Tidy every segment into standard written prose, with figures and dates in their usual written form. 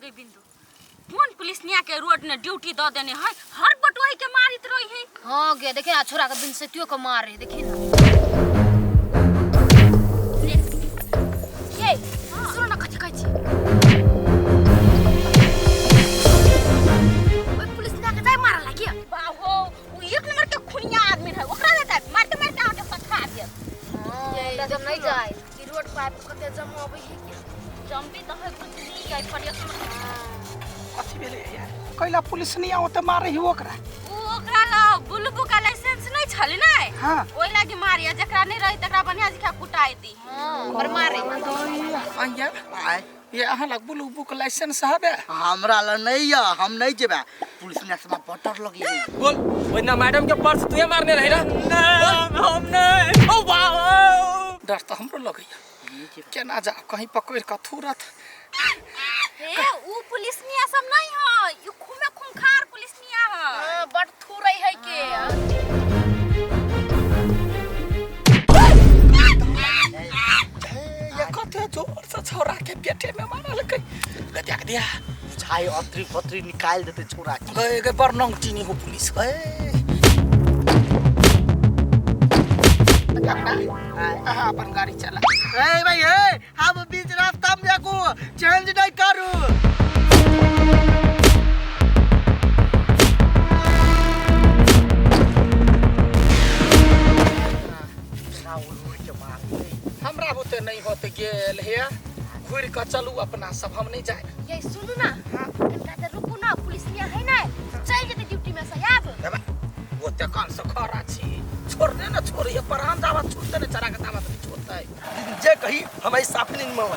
गई बिंदु कोन पुलिस निया के रोड ने ड्यूटी द देने है हर बटोही के मारित रही है। हाँ गे देखे ना छोरा के बिन सेतियो के मारे देखी ना। ये सुनो ना कथी कहै छी। ओइ पुलिस निया के जाय मारे लागी। बाहो उ एक नंबर के खुनिया आदमी है ओकरा ले जाय मारते मारते अहाँ के सखा देत। हां ये जब नहीं जाय ई रोड पर आबि के कते जमा अबै है के जम्बी तऽ है कुछ नहीं है पर एक नंबर कथी भेलै यार कैला पुलिस नहीं आओ तऽ मारे ही ओकरा। उ ओकरा ल बुलबु का लाइसेंस नहीं छले नै हाँ। ओइ लागी मारिया जकरा नहीं रही तकरा बढ़िया जका कुटाई दी। हां पर मारे। आइया आय ये अहाँ लग ब्लू बुक लाइसेंस हबे? हमरा ल नहीं या हम नहीं जेबे पुलिस ने समा बटर लगी है। बोल ओइना मैडम के पर्स तू मारने रही ना? नहीं हम नहीं। ओ वाह डर तो हमरो लगैया केना जा कहीं पकड़ के थूरत। हे उ पुलिस निया सब नहीं है ई खुमे खुंखार पुलिस निया है। हां बड़ थूरै है के। ये कते जोर से छौरा के पेटे में मारलकै गदिया गदिया छाई अत्री पत्री निकाल देते छोरा के। गए गए बड़ नंग चीनी हो पुलिस गए। अहाँ अपन गाड़ी चला। ए भाई ए हम बीच रास्ता में जाकू चेंज नहीं करू। हमरा बुते नहीं होते गेल हे घुर के चलू अपना सब हम नहीं जाए। ये सुनू ना कनका देर रुकू ना पुलिस निया है ना चल जेते ड्यूटी में से आब। वो ते कान से खरा छी छोड़ने ना छोड़िए परान दावा छूटते ने चरा के दावा नहीं छोड़ते। जे कही हमारी साफ नहीं मन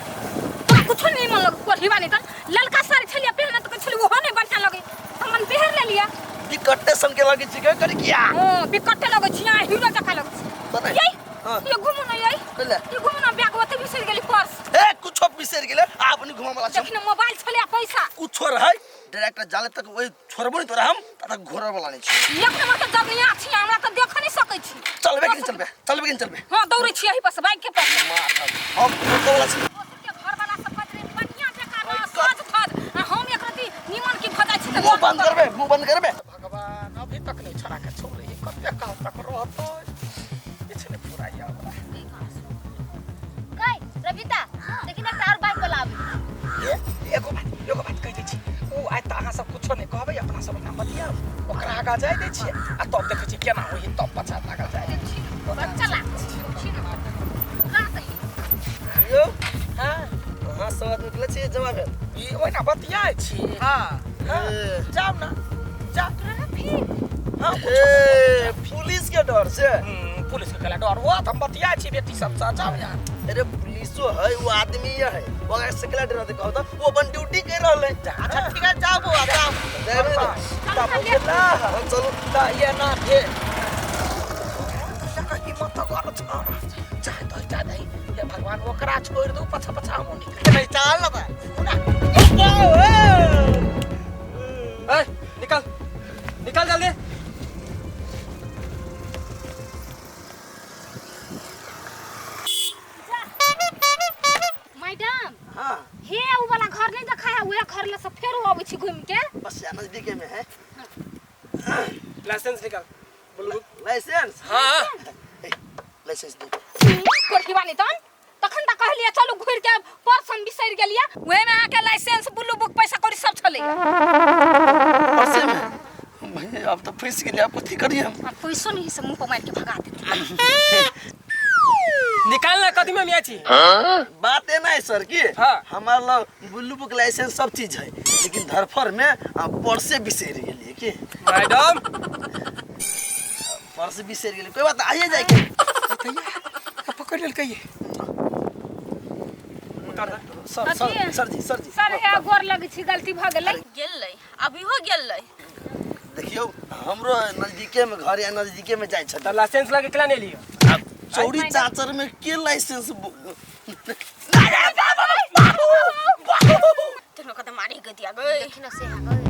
तोरा कुछ नहीं मन लग कोढ़ीवा नहीं तन ललका साड़ी छलिया पहनना तो छली ओहो नहीं बढ़िया लगे हम मन पहन ले लिया। बिकट्टे सन के लगे छी कर किया? हां बिकट्टे लगे छी आ हीरो जका लगे छी। बता। ये हां। ये घुमु ना ये कले ये घुमु ना बैग ओते बिसरि गेली पर्स। ए कुछो बिसरि गेले आप नहीं घुमा वाला छी। देखिन मोबाइल छलिया पैसा कुछो रहै डायरेक्टर जाले तक ओइ छोड़बो नहीं तोरा हम तब तक घोड़ा वाला नहीं छी। एक नंबर के जरनिया छी हमरा त देख नहीं सकै छी। चलबे कि चलबे चलबे कि चलबे? हां दौड़ै छी एही पर बाइक के पर। हम घोड़ा वाला छी। के घर वाला सब कहत रहे बढ़िया जका ना सज धज आ हम एक रति निमन की भजा छी त मुंह बंद करबे मुंह बंद करबे। भगवान अभी तक नहीं छोड़ा के छोड़ रही कते काल तक रहतै किछ नहीं पूरा या हमरा। गई रविता देखिन एकटा और बाइक वाला आबै। ए एगो बात कहि दै छी उ आइ त अहाँ सब कुछो नहीं कहबै अपना सब एना बतियाउ ओकरा आगा जाय दै छियै आ तब देखै छियै केना होई तब पछा लागल जाय। बच्चा लाग छी ना रात ही। यौ हां अहाँ सब आदमी निकलै छी जमा भेल ई ओहिना बतियाइ छी। हां हां जाउ ना जाउ। हां ए पुलिस के डर से पुलिस के कला डर वो हम बतियाइ छी बेटी सब से जाउ यहाँ। अरे पुलिसो है वो आदमी है ओकरा से केला डर कहत वो अपन ड्यूटी कर रहल है। अच्छा ठीक है जाउ बौआ जाउ। तब चलू त ये ना भेल हिम्मत कर छोड़ चाहे तो जा दही हे भगवान ओकरा छोड़ दू पछा पछा हम निकल नहीं चाल ना बा ए निकल निकल जल्दी। मैडम हां हे उ वाला घर नहीं देखा है उहे घर ले से फेर आबै छी घुम के बस या नजदीके में है। लाइसेंस निकाल बोलू लाइसेंस। हां लाइसेंस दे कोठीवा नहीं तन तखन त कहलिए चलू घुर के पर्स हम बिसरि गेलिए ओहे में अहाँ के लाइसेंस ब्लू बुक पैसा कौड़ी सब छलै। पर्स में भाई अब तो फंस गेलिए अब कथी करिए हम? आ पैसो नहीं से मुंह पर मार के भगा देते। निकाल ना कथी में मिया छी। बात एना है सर की हाँ। हमार लग ब्लू बुक लाइसेंस सब चीज है लेकिन धरफर में पर्से बिसरि गेलिए की मैडम पर्स बिसरि गेलिए कोई बात आइए जाए के पकड़ लेलकै उतार दे। सर सर सर जी सर जी सर हे गोर लग छी गलती भ गेलै गेलै अभी हो गेलै। देखियौ हमरो नजदीके में घर या नजदीके में जाय छै त लाइसेंस लगे केला नहीं लियो? चौरी चाचर में के लाइसेंस तेनो कत मारी गदिया गई देखिन से हा गई।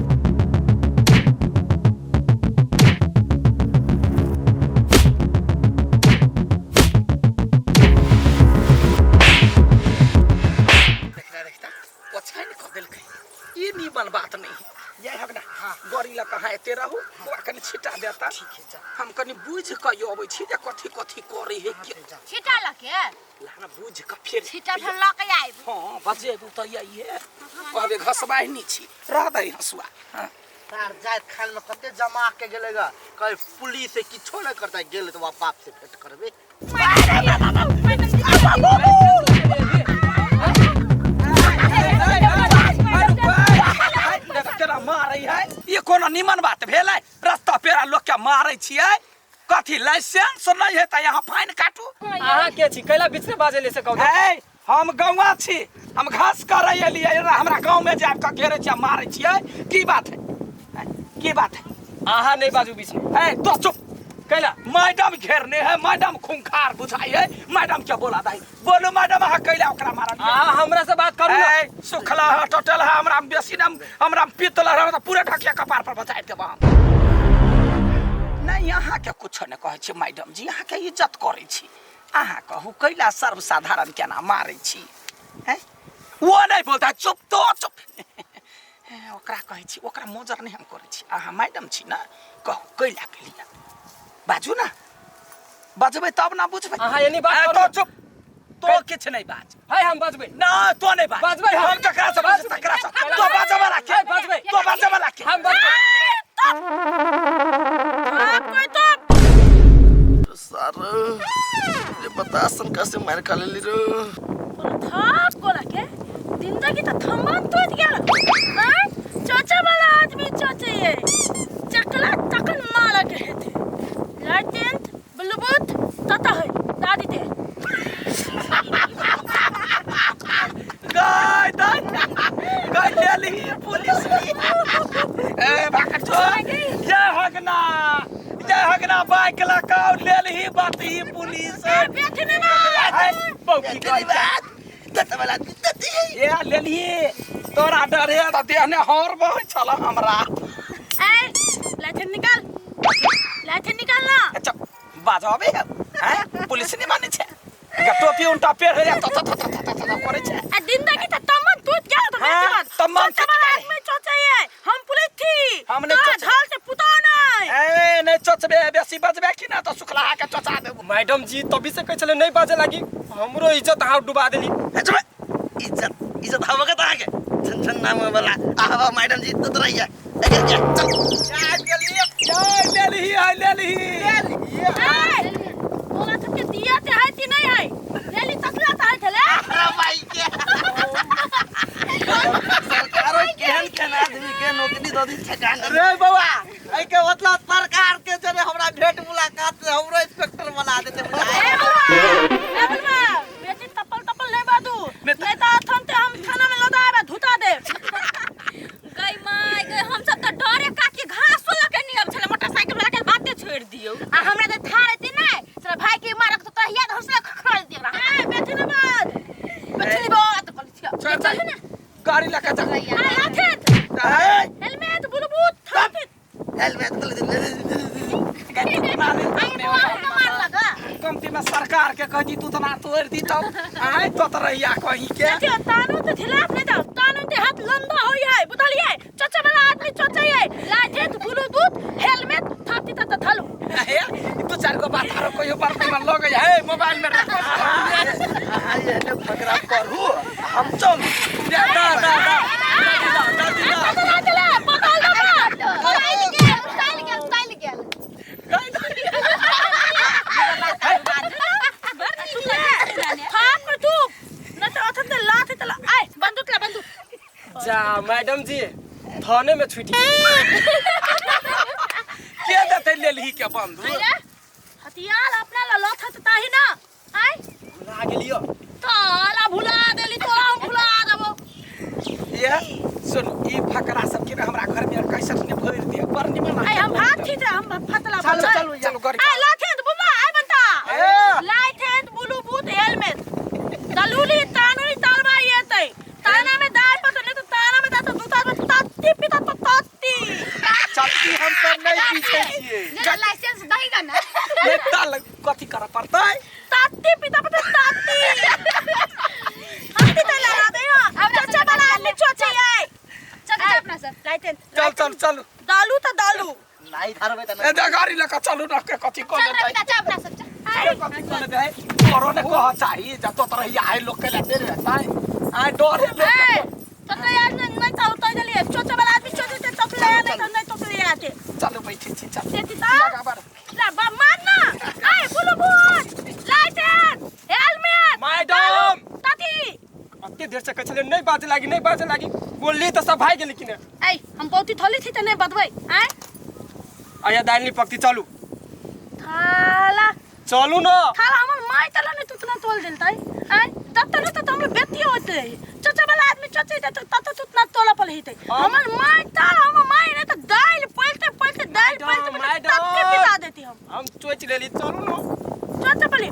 देखता देखता ओछाइन क देलकै ई कनि छिटा देता। हम कनि बुझि कऽ अबै छी जे कथी कथी करै है के। छिटा लके लाना बुझि कऽ फेर छिटा फेर लऽ के आयब। हँ बजेबू तऽ यही कहबे घसबाहिनी छी, रह दही हँसुआ। हँ तार जाइत खान में कते जमा के गेलेगा, कहे पुलिस से किछो नहीं करता, गेल तो बाप से भेंट करबे। केना मारै है, ई कोनो निमन बात भेलै? रास्ता पेरा लोक के मारै छियै, कथी लाइसेंस नहीं है तऽ यहाँ फाइन काटू। अहाँ के छी, कैला बीच में बाजै ले से कहू? ए, हम गौवा छी, हम घास करै एलियै, हमरा गाँव में जाबि कऽ घेरै छियै मारै छियै, की बात है? की बात है? अहाँ नहीं बाजू बीच में। ए तो चुप। कैला मैडम घेरने है, मैडम खूंखार बुझाई है, मैडम के बोला दही। बोलू मैडम अहाँ कैला ओकरा मारल? अहाँ हमरा से बात करू ना। ए, सुखला है, टटल है, हमरा बेसी ना, हमरा पीतल है, हमरा पूरे ढकिया कपार पर बचाइ देब हम। नहीं अहाँ के कुछ नहीं कहै छी मैडम जी, अहाँ के इज्जत करै छी। अहाँ कहू कैला सर्वसाधारण केना मारै छी? हैं? वो नहीं बोलता, चुप तो चुप। ओकरा कहै छी, ओकरा मोजर नहीं हम करै छी। अहाँ मैडम छी ना, कहू कैला के लिए बाजू ना, बजबै तब ना बुझबै। अहाँ एनी बात ए, करू तो ना। चुप, तो किछ नहीं बाज। है हम बजबै। ना तो नहीं बाज। बाजबै हम। हम ककरा से बाजबै? तकरा से। तो बाजै वाला के? है, बाजबै। तो बाजै वाला के? हम बजबै। सर ये बता सन कैसे मार खा लेली रे? थाप कोला के जिंदगी तो थम्बन टूट गेल। हैं चोचा वाला आदमी चोचे ये चकला तकन माला के हेते लाइसेंस ब्लूटूथ तता है दादी दे। गाय दाय गाय ले ली पुलिस। ए भागत छो ये हगना, ये हगना बाइक लकाउ ले ली बात ही पुलिस। बेचने में बौकी तेरी बात तत वाला तत ही ये ले ली, तोरा डर है त देह ने हर बहै छल हमरा। ए लाइसेंस निकाल, लाइसेंस निकाल ना। अच्छा बाजबे है, हैं पुलिस नहीं मानै छै, टोपी उनटा पेर है त त त त त त करै छै। आ जिंदगी तो तमन टूट गया तो हाँ, बेटी बात। तमन चोचा टूट वाला गेल। आदमी चोचा ये हम पुलिस थी, हम नहीं तोरा चोचा। झाल से पुता नहीं। ए नहीं चोचबे, बेसी बजबे कि ना तो सुखलाहा के चोचा देबो। मैडम जी तभी से कहै छलै नहीं बाजे लागी, हमरो इज्जत अहाँ डुबा देली। ए चुप। इज्जत इज्जत हवा के ताके छन छन नाम वाला आवा मैडम जी तो रहिया। ए चल जाय ले ली, आय ले ली। ए तोरा सबके दिया ते है कि नहीं है? लेली तसला ते है थले। अरे भाई के सरकारो केहन केहन आदमी के नौकरी दऽ दी ठेकान। रे बौआ, एहि के मतलब सरकार के जरे हमरा भेंट मुलाकात से हमरो इंस्पेक्टर बना देते। ए बौआ, ए बलवा, बेटी तपल तपल नहीं बाजू, नहीं तो अथन ते हम थाना में लदा आबे धुता दे। गई माय गई, हम सब तो डरे काकी घास लके नहीं अब छले मोटरसाइकिल वाला के बाते छोड़ दियो। आ हमरा जे था रहती नै तोरा भाई के मारक तो तहिया तो हौसला खखड़ दियो। ए बेटी ने बात, बेटी ने बात कल छिया। चल चल गाड़ी लके जा। ए लाथे ए हेलमेट बुलबुत थापित हेलमेट ले ले। गाड़ी बना ले। आई बुआ हम मार लगा कमती में सरकार के कह दी तू तना तोड़ दी तब आय तो तरैया कहीं के। देखियो तानू ते खिलाफ नहीं जाओ, तानू ते हाथ लंबा होई है बुझलिए? चचा वाला आदमी चचा है, लाइसेंस ब्लूटूथ हेलमेट थापी त थलू। हे दू चार गो बात आरो कहियो बात में लग है मोबाइल में रख। अहाँ ये ने फकरा पढ़ू हम चल। दा दा दा दा दादी दा। चला चला बदल दो उताइल गेल, उताइल गेल, उताइल गेल। थाप कर तू न त अथन ते लाथ तला आय बंदूक ला बंदूक। जा मैडम जी थाने में छुटी के देते लेलही के बंदूक? अरे हथियार अपना ला लाथ ताही ना आय भुला गेलियो। ताला भुला देली तोरा हम भुला देबो। ये सुन ई फकरा सब के हमरा घर में कैसे ने भरि दिया पर निमन। आय हम भात छी हम फतला चलो चलो चलो गाड़ी। आय लाथे बुबा आय बता ए लाइसेंस ब्लूटूथ हेलमेट दलूली तानूली तालबा येतै ताना में दाल पत नहीं तो ताना में दाल तो दूता में ताती पिता तो ताती चलती हम सब नहीं पीछे छियै। ने लाइसेंस दहीगा ना। नहीं ताल कथी कर पड़तै? ताती पिता पता ताती हम ते लगा दे हां चचा वाला आदमी चोचे आय चल चल अपना सर लाइसेंस चल चल चल दालू तो दालू। नहीं धरबै त ए गाड़ी लऽ कऽ चलू न के कथी कऽ चल रे लेतै बेटा चल अपना सब चल के कथी कऽ लेतै डरो ने कह चाही जतो तरहिया आइ लोक के लेते रहतै आइ डरे लोक ए तो तो यार नहीं नहीं तो उतर गेलिए चोचे वाला आदमी चोचे ते तोपले नहीं तो नहीं तोपले आते चलू बैठे छी चलू से ता लगा बार ला बा मार ना ए बोलो बोल लाइटर हेलमेट मैडम ताती अते देर से कहै छलियै नहि बाजे लागी नहि बाजे लागी बोलली तऽ सब भागि गेलै कि ने ए हम बहुती थोली थी त नहीं बदबै आय आया दालि नहीं पकती चलू थाला चलू न थाला हमर माय तला नहीं तुतना तोल देलतै आय तब त नहीं त हमर बेटी होत रहे चचा वाला आदमी चचे त त त तुतना तोला पल हितै हमर माय ताला हमर माय नहीं त दाल पलते पलते दाल पलते मैडम, तत्ते पिसा देती हम हम चोचि लेली चलू न चचा पली